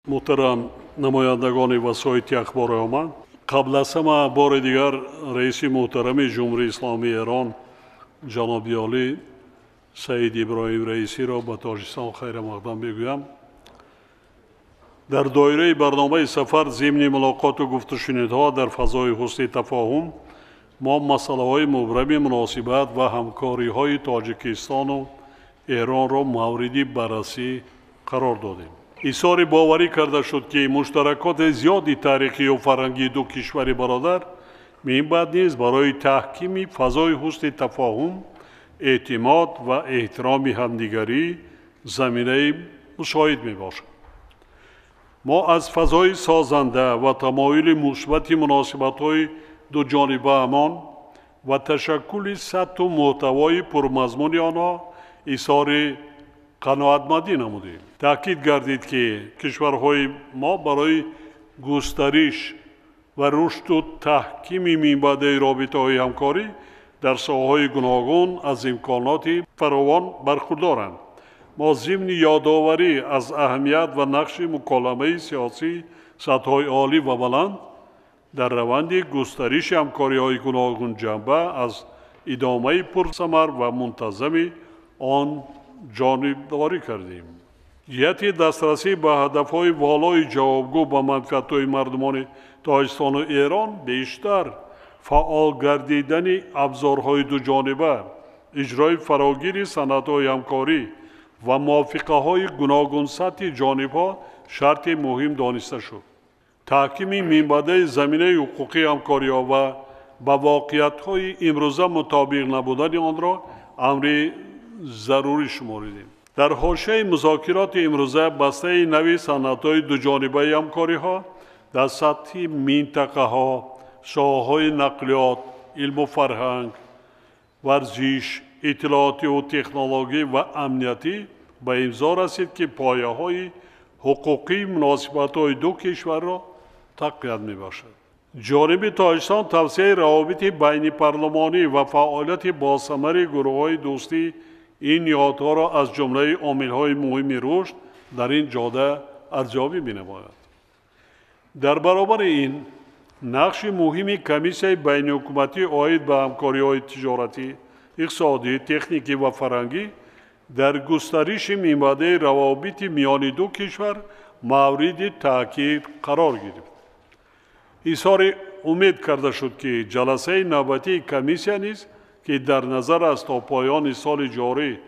Муҳтарам намояндагони васоити ахбори омма, қабл аз ҳама бори дигар раиси муҳтарами Ҷумҳурии Исломии Эрон ҷаноби олӣ Саид Иброҳим Раисиро ба Тоҷикистон хайрамақдам мегӯям. Дар доираи барномаи сафар зимни мулоқоту гуфтушунидҳо дар фазои ҳусни тафоҳум мо масъалаҳои мубрами муносибат ва ҳамкориҳои Тоҷикистону Эронро мавриди баррасӣ қарор додем. Изҳори боварӣ карда шуд, ки муштаракоти зиёди таърихию фарҳангии ду кишвари бародар минбаъд низ барои таҳкими фазои ҳусни тафоҳум, эътимод ва эҳтироми ҳамдигарӣ заминаи мусоид мебошад. Мо аз фазои созанда ва тамоюли мусбати муносибатҳои дуҷонибаамон ва ташаккули сатҳу муҳтавои пурмазмуни онҳо изҳори қаноатмандӣ намудем. Таъкид гардид, ки кишварҳои мо барои густариш ва рушду таҳкими минбаъдаи робитаҳои ҳамкорӣ дар соҳаҳои гуногун аз имконоти фаровон бархурдоранд. Мо зимни ёдоварӣ аз аҳамият ва нақши муколамаи сиёсии сатҳҳои олӣ ва баланд дар раванди густариши ҳамкориҳои гуногунҷанба аз идомаи пурсамар ва мунтазами он ҷонибдорӣ кардем. Ҷиҳати дастрасӣ ба ҳадафҳои волои ҷавобгӯ ба манфиатҳои мардумони Тоҷикистону Эрон бештар фаъол гардидани абзорҳои дуҷониба, иҷрои фарогири санадҳои ҳамкорӣ ва мувофиқаҳои гуногунсатҳи ҷонибҳо шарти муҳим дониста шуд. Таҳкими минбаъдаи заминаи ҳуқуқии ҳамкориҳо ва ба воқеиятҳои имрӯза мутобиқ набудани онро амри зарурӣ шуморидем. Дар ҳошияи музокироти имрӯза бастаи нави санадҳои дуҷонибаи ҳамкориҳо дар сатҳи минтақаҳо, соҳаҳои нақлиёт, илму фарҳанг, варзиш, иттилоотиву технологӣ ва амниятӣ ба имзо расид, ки пояҳои ҳуқуқии муносибатҳои ду кишварро тақвият мебахшад. Ҷониби Тоҷикистон тавсияи равобити байнипарлумонӣ ва фаъолияти босамари гурӯҳҳои дӯстӣ ин ниҳодҳоро аз ҷумлаи омилҳои муҳими рушд дар ин ҷода арзёбӣ менамояд. Дар баробари ин нақши муҳими комиссияи байниҳукуматӣ оид ба ҳамкориҳои тиҷоратӣ, иқтисодӣ, техникӣ ва фарҳангӣ дар густариши минбаъдаи равобити миёни ду кишвар мавриди таъкид қарор гирифт. Изҳори умед карда шуд, ки ҷаласаи навбатии комиссия низ, ки дар назар аст то поёни соли ҷорӣ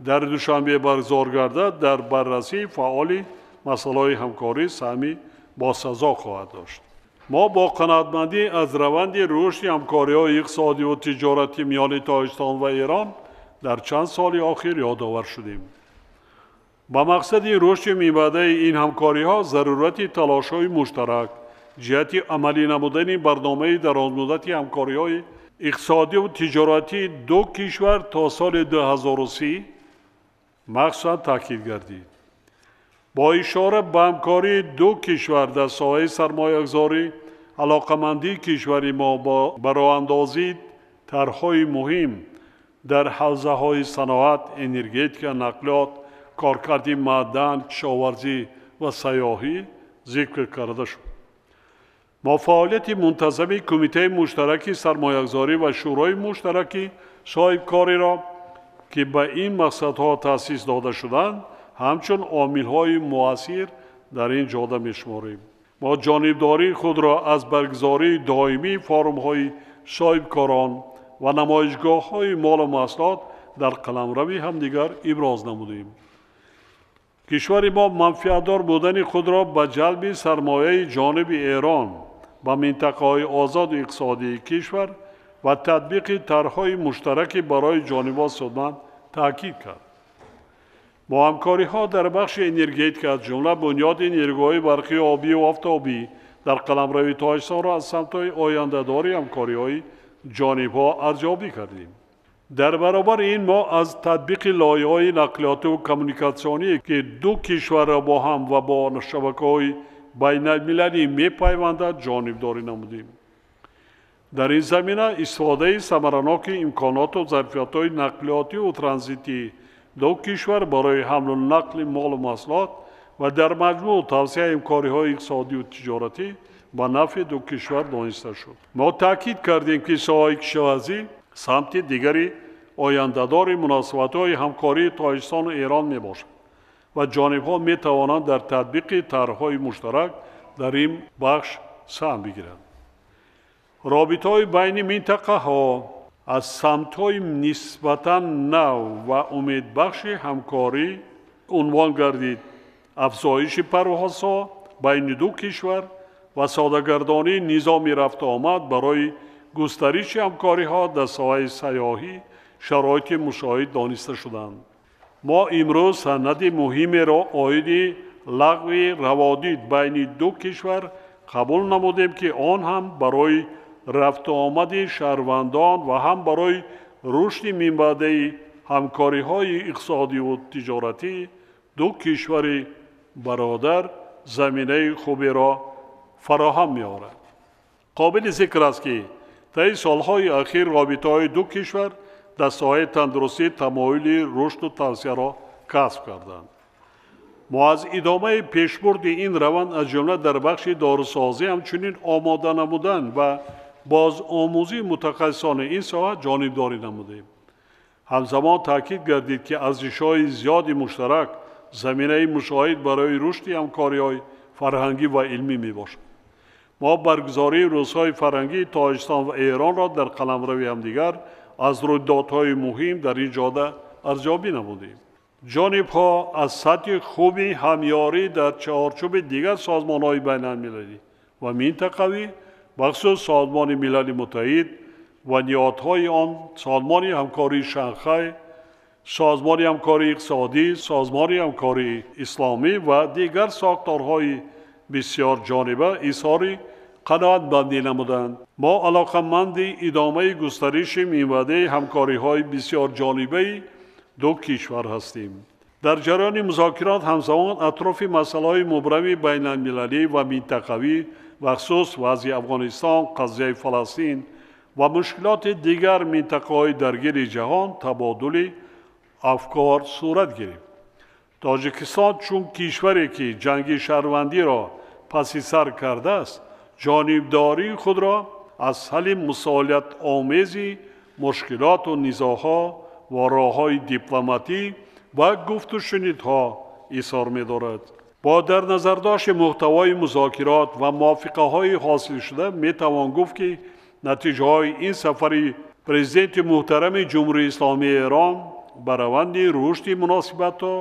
дар Душанбе баргузор гардад, дар баррасии фаъоли масъалаҳои ҳамкорӣ саҳми босазо хоҳад дошт. Мо бо қаноатмандӣ аз раванди рушди ҳамкориҳои иқтисодиву тиҷоратӣ миёни Тоҷикистон ва Эрон дар чанд соли охир ёдовар шудем. Ба мақсади рушди минбаъдаи ин ҳамкориҳо зарурати талошҳои муштарак ҷиҳати амалӣ намудани барномаи дарозмуддати ҳамкориҳои иқтисодиву тиҷоратии ду кишвар то соли 2030 махсусан таъкид гардид. Бо ишора ба ҳамкории ду кишвар дар соҳаи сармоягузорӣ, алоқамандии кишвари мо ба роҳандозии тарҳҳои муҳим дар ҳавзаҳои саноат, энергетика, нақлиёт, коркарди маъдан, кишоварзӣ ва сайёҳӣ зикр карда шуд. Мо фаъолияти мунтазами Кумитаи муштараки сармоягузорӣ ва Шӯрои муштараки соҳибкориро, ки ба ин мақсадҳо таъсис дода шуданд, ҳамчун омилҳои муассир дар ин ҷода мешуморем. Мо ҷонибдории худро аз баргузории доимии форумҳои соҳибкорон ва намоишгоҳҳои молу маҳсулот дар қаламрави ҳамдигар иброз намудем. Кишвари мо манфиатдор будани худро ба ҷалби сармояи ҷониби Эрон ба минтақаҳои озоду иқтисодии кишвар ва татбиқи тарҳҳои муштараки барои ҷонибҳо судманд таъкид кард. Бо ҳамкориҳо дар бахши энергетика, аз ҷумла бунёди нерӯгоҳҳои барқии обию офтобӣ дар қаламрави Тоҷикистонро аз самтҳои ояндадори ҳамкориҳои ҷонибҳо арзёбӣ кардем. Дар баробари ин мо аз татбиқи лоиҳаҳои нақлиётиву коммуникатсионӣ, ки ду кишварро бо ҳам ва бо шабакаҳои байналмилалӣ мепайвандад, ҷонибдорӣ намудем. Дар ин замина истифодаи самараноки имконоту зарфиятҳои нақлиётиву транзитии ду кишвар барои ҳамлу нақли молу маҳсулот ва дар маҷмӯъ тавсеаи ҳамкориҳои иқтисодию тиҷоратӣ ба нафъи ду кишвар дониста шуд. Мо таъкид кардем, ки соҳаи кишоварзӣ самти дигари ояндадори муносибатҳои ҳамкории Тоҷикистону Эрон мебошад ва ҷонибҳо метавонанд дар татбиқи тарҳҳои муштарак дар ин бахш саҳм бигиранд. Робитаҳои байни минтақаҳо аз самтҳои нисбатан нав ва умедбахши ҳамкорӣ унвон гардид. Афзоиши парвозҳо байни ду кишвар ва содагардонии низоми рафтуомад барои густариши ҳамкориҳо дар соҳаи сайёҳӣ шароити мусоид дониста шуданд. Мо имрӯз санади муҳимеро оиди лағви раводид байни ду кишвар қабул намудем, ки он ҳам барои рафтуомади шаҳрвандон ва ҳам барои рушди минбаъдаи ҳамкориҳои иқтисодиву тиҷоратӣ ду кишвари бародар заминаи хуберо фароҳам меорад. Қобили зикр аст, ки таи солҳои ахир робитаҳои ду кишвар дар соҳаи тандурустӣ тамоюли рушду тавсеаро касб карданд. Мо аз идомаи пешбурди ин раванд, аз ҷумла дар бахши дорусозӣ, ҳамчунин омода намудан ва бозомӯзии мутахассисони ин соҳа ҷонибдорӣ намудем. Ҳамзамон таъкид гардид, ки арзишҳои зиёди муштарак заминаи мусоид барои рушди ҳамкориҳои фарҳангӣ ва илмӣ мебошад. Мо баргузории рӯзҳои фарҳангии Тоҷикистон ва Эронро дар қаламрави ҳамдигар аз рӯйдодҳои муҳим дар ин ҷода арзёбӣ намудем. Ҷонибҳо аз сатҳи хуби ҳамёрӣ дар чаҳорчӯби дигар созмонҳои байналмилалӣ ва минтақавӣ, бахусус Созмони Милали Муттаҳид ва ниҳодҳои он, Созмони ҳамкории Шанхай, Созмони ҳамкории иқтисодӣ, Созмони ҳамкории исломӣ ва дигар сохторҳои бисёрҷониба изҳори қаноатмандӣ намуданд. Мо алоқаманди идомаи густариши минбаъдаи ҳамкориҳои бисёрҷонибаи ду кишвар ҳастем. Дар ҷараёни музокирот ҳамзамон атрофи масъалаҳои мубрами байналмилалӣ ва минтақавӣ, бахусус вазъи Афғонистон, қазияи Фаластин ва мушкилоти дигар минтақаҳои даргири ҷаҳон табодули афкор сурат гирифт. Тоҷикистон чун кишваре, ки ҷанги шаҳрвандиро паси сар кардааст, ҷонибдории худро аз ҳалли мусолиҳатомези мушкилоту низоъҳо ва роҳҳои дипломатӣ ва гуфтушунидҳо изҳор медорад. Бо дар назардошти муҳтавои музокирот ва мувофиқаҳои ҳосилшуда метавон гуфт, ки натиҷаҳои ин сафари президенти муҳтарами Ҷумҳурии Исломии Эрон ба раванди рушди муносибатҳо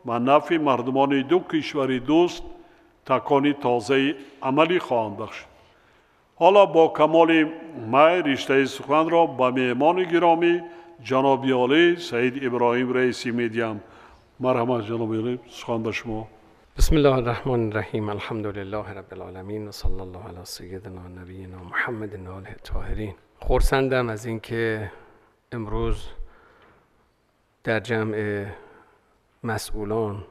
ба нафъи мардумони ду кишвари дӯст такони тозаи амалӣ хоҳанд бахшид. Ҳоло бо камоли майл риштаи суханро ба меҳмони гиромӣ ҷаноби олӣ Саид Иброҳим Раисӣ медиҳам. Марҳамат, ҷаноби олӣ, сухан ба шумо. بسم الله الرحمن الرحیم. الحمد لله رب العالمین و صلی الله علی سیدنا نبینا محمد و آله الطاهرین. خرسندم از اینکه امروز در جمع مسئولان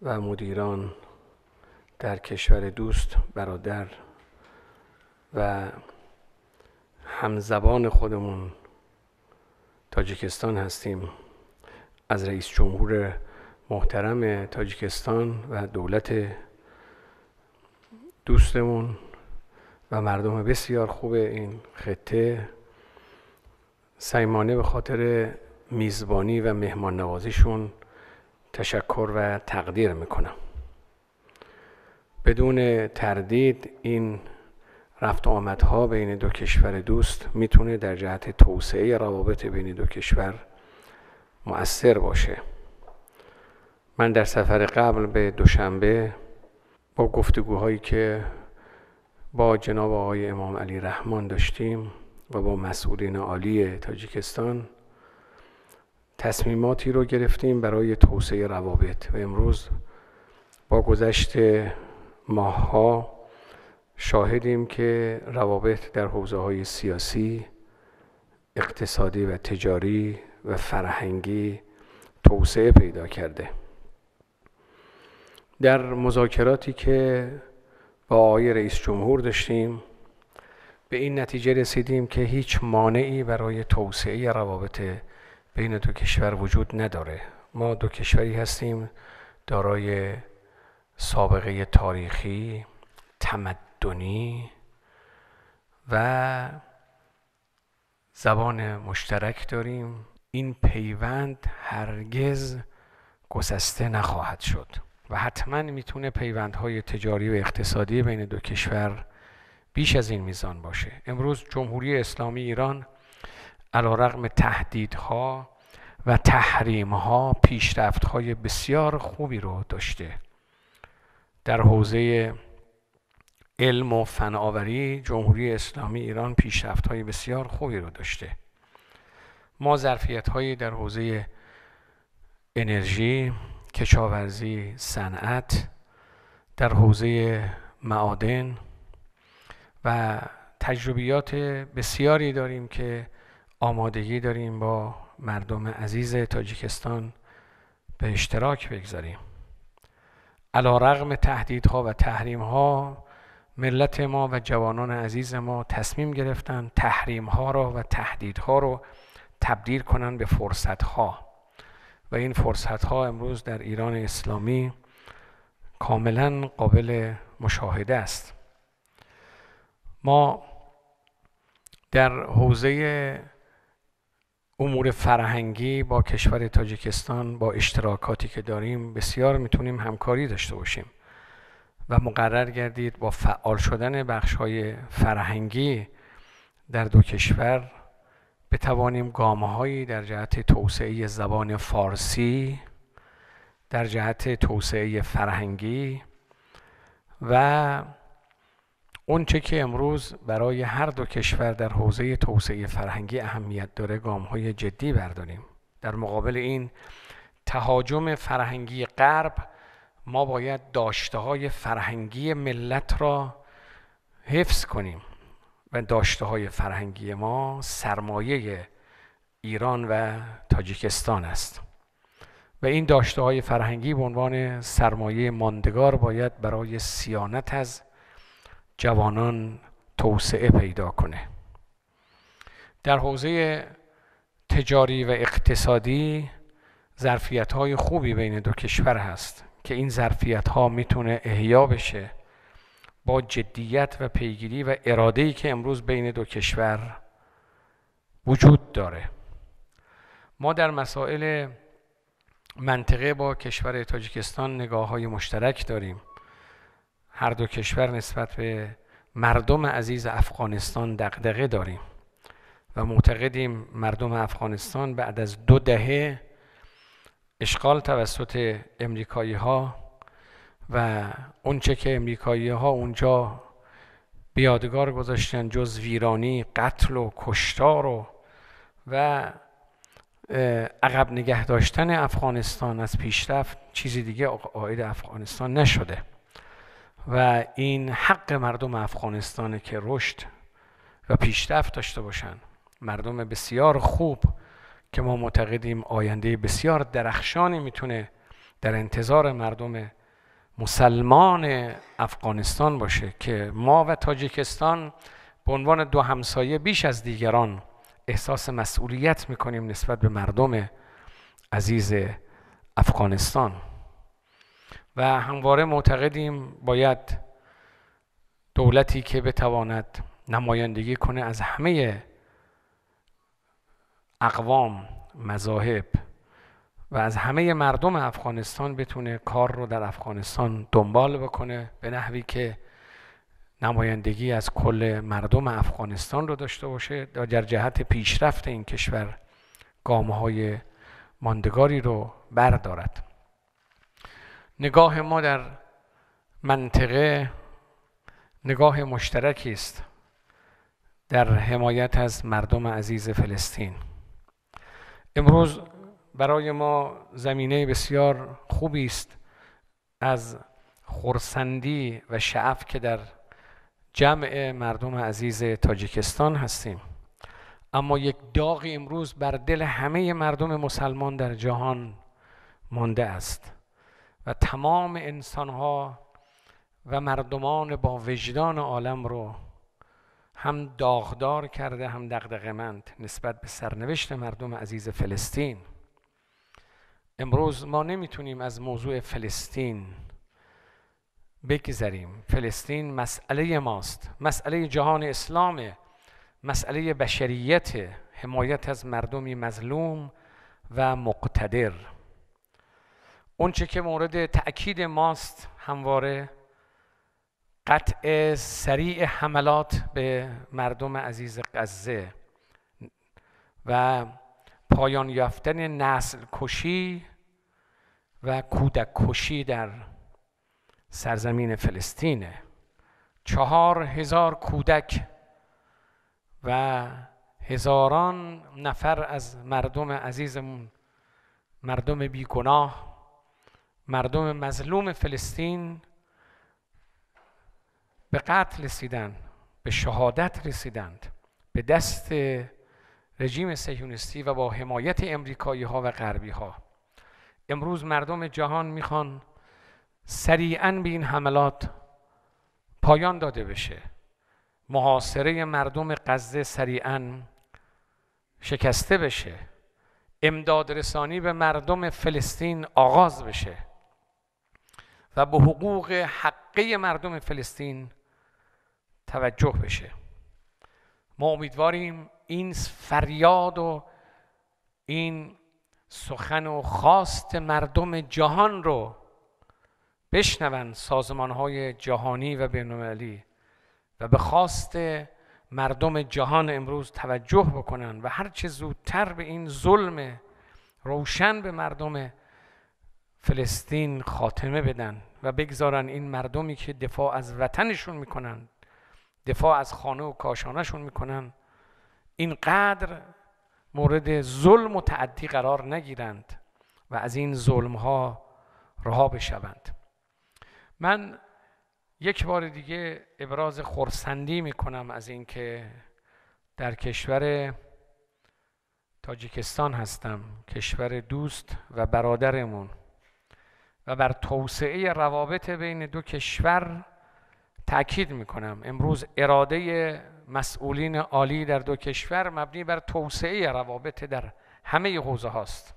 و مدیران در کشور دوست، برادر و همزبان خودمون تاجیکستان هستیم. از رئیس جمهور محترم تاجیکستان و دولت دوستمون و مردم بسیار خوب این خطه صمیمانه به خاطر میزبانی و مهمان نوازیشون تشکر و تقدیر میکنم. بدون تردید این رفت و آمدها بین دو کشور دوست میتونه در جهت توسعه روابط بین دو کشور مؤثر باشه. من در سفر قبل به دوشنبه با گفتگوهایی که با جناب آقای امام علی رحمان داشتیم و با مسئولین عالی تاجیکستان تصمیماتی رو گرفتیم برای توسعه روابط و امروز با گذشت ماه‌ها شاهدیم که روابط در حوزه‌های سیاسی، اقتصادی و تجاری و فرهنگی توسعه پیدا کرده. در مذاکراتی که با آقای رئیس جمهور داشتیم به این نتیجه رسیدیم که هیچ مانعی برای توسعه روابط بین دو کشور وجود نداره. ما دو کشوری هستیم دارای سابقه تاریخی، تمدنی و زبان مشترک داریم. این پیوند هرگز گسسته نخواهد شد و حتما میتونه پیوندهای تجاری و اقتصادی بین دو کشور بیش از این میزان باشه. امروز جمهوری اسلامی ایران علیرغم تهدیدها و تحریمها پیشرفت‌های بسیار خوبی رو داشته. در حوزه علم و فناوری جمهوری اسلامی ایران پیشرفت‌های بسیار خوبی رو داشته. ما ظرفیت‌هایی در حوزه انرژی، کشاورزی، صنعت، در حوزه معادن و تجربیات بسیاری داریم که آمادگی داریم با مردم عزیز تاجیکستان به اشتراک بگذاریم. علیرغم تهدیدها و تحریم‌ها ملت ما و جوانان عزیز ما تصمیم گرفتن تحریم‌ها را و تهدیدها رو تبدیل کنن به فرصت‌ها و این فرصت‌ها امروز در ایران اسلامی کاملاً قابل مشاهده است. ما در حوزه امور فرهنگی با کشور تاجیکستان با اشتراکاتی که داریم بسیار میتونیم همکاری داشته باشیم و مقرر گردید با فعال شدن بخش‌های فرهنگی در دو کشور بتوانیم گام‌هایی در جهت توسعه زبان فارسی، در جهت توسعه فرهنگی و اونچه که امروز برای هر دو کشور در حوزه توسعه فرهنگی اهمیت داره گام‌های جدی برداریم. در مقابل این تهاجم فرهنگی غرب ما باید داشته‌های فرهنگی ملت را حفظ کنیم و داشته‌های فرهنگی ما سرمایه ایران و تاجیکستان است و این داشته‌های فرهنگی به عنوان سرمایه ماندگار باید برای صیانت از جوانان توسعه پیدا کنه. در حوزه تجاری و اقتصادی ظرفیت‌های خوبی بین دو کشور هست که این ظرفیت‌ها میتونه احیا بشه با جدیت و پیگیری و اراده‌ای که امروز بین دو کشور وجود داره. ما در مسائل منطقه با کشور تاجیکستان نگاه‌های مشترک داریم. هر دو کشور نسبت به مردم عزیز افغانستان دغدغه داریم و معتقدیم مردم افغانستان بعد از 2 دهه اشغال توسط امریکایی‌ها و اونچه که امریکایی‌ها اونجا بیادگار گذاشتن جز ویرانی، قتل و کشتار و عقب نگه داشتن افغانستان از پیشرفت چیزی دیگه عاید افغانستان نشده و این حق مردم افغانستانه که رشد و پیشرفت داشته باشن. مردم بسیار خوب که ما معتقدیم آینده بسیار درخشانی میتونه در انتظار مردم مسلمان افغانستان باشه که ما و تاجیکستان به عنوان دو همسایه بیش از دیگران احساس مسئولیت میکنیم نسبت به مردم عزیز افغانستان و همواره معتقدیم باید دولتی که بتواند نمایندگی کنه از همه اقوام، مذاهب و از همه مردم افغانستان بتونه کار رو در افغانستان دنبال بکنه به نحوی که نمایندگی از کل مردم افغانستان رو داشته باشه، در جهت پیشرفت این کشور گام‌های ماندگاری رو بردارد. نگاه ما در منطقه نگاه مشترکی است در حمایت از مردم عزیز فلسطین. امروز برای ما زمینه بسیار خوبی است از خرسندی و شعف که در جمع مردم عزیز تاجیکستان هستیم، اما یک داغ امروز بر دل همه مردم مسلمان در جهان مانده است و تمام انسانها و مردمان با وجدان عالم رو هم داغدار کرده هم دغدغه‌مند نسبت به سرنوشت مردم عزیز فلسطین. امروز ما نمیتونیم از موضوع فلسطین بگذریم. فلسطین مسئله ماست، مسئله جهان اسلامه، مسئله بشریت، حمایت از مردمی مظلوم و مقتدر. اونچه که مورد تأکید ماست همواره قطع سریع حملات به مردم عزیز غزه و پایان یافتن نسل کشی و کودک کشی در سرزمین فلسطینه. 4000 کودک و هزاران نفر از مردم عزیزمون، مردم بیگناه، مردم مظلوم فلسطین به قتل رسیدند، به شهادت رسیدند به دست رژیم صهیونیستی و با حمایت امریکایی ها و غربی ها. امروز مردم جهان میخوان سریعاً به این حملات پایان داده بشه، محاصره مردم غزه سریعاً شکسته بشه، امداد رسانی به مردم فلسطین آغاز بشه و به حقوق حقی مردم فلسطین توجه بشه. ما امیدواریم این فریاد و این سخن و خواست مردم جهان رو بشنون سازمان‌های جهانی و بین‌المللی و به خواست مردم جهان امروز توجه بکنن و هرچه زودتر به این ظلم روشن به مردم فلسطین خاتمه بدن و بگذارن این مردمی که دفاع از وطنشون میکنن، دفاع از خانه و کاشانهشون میکنن، اینقدر مورد ظلم و تعدی قرار نگیرند و از این ظلمها رها بشوند. من یک بار دیگه ابراز خرسندی میکنم از اینکه در کشور تاجیکستان هستم، کشور دوست و برادرمون، و بر توسعه روابط بین دو کشور تأکید میکنم. امروز اراده مسئولین عالی در دو کشور مبنی بر توسعه روابط در همه حوزه هاست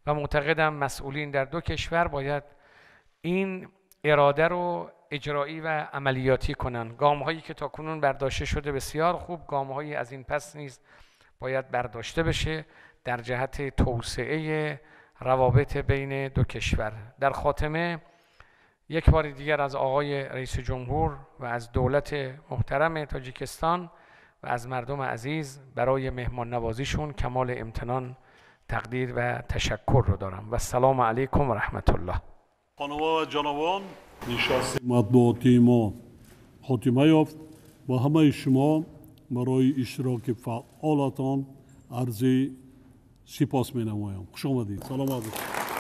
و معتقدم مسئولین در دو کشور باید این اراده رو اجرایی و عملیاتی کنن. گام هایی که تاکنون برداشته شده بسیار خوب، گام هایی از این پس نیز باید برداشته بشه در جهت توسعه روابط بین دو کشور. در خاتمه یک بار دیگر از آقای رئیس جمهور و از دولت محترم تاجیکستان و از مردم عزیز برای مهمان نوازیشون کمال امتنان، تقدیر و تشکر رو دارم. و السلام علیکم و رحمت الله. خانم و جنابان، نشست مطبوعاتی ما خاتمه یافت و همه شما برای اشتراک فعالتان عرض سپاس می نمایم. خوش آمدید. سلام علیکم.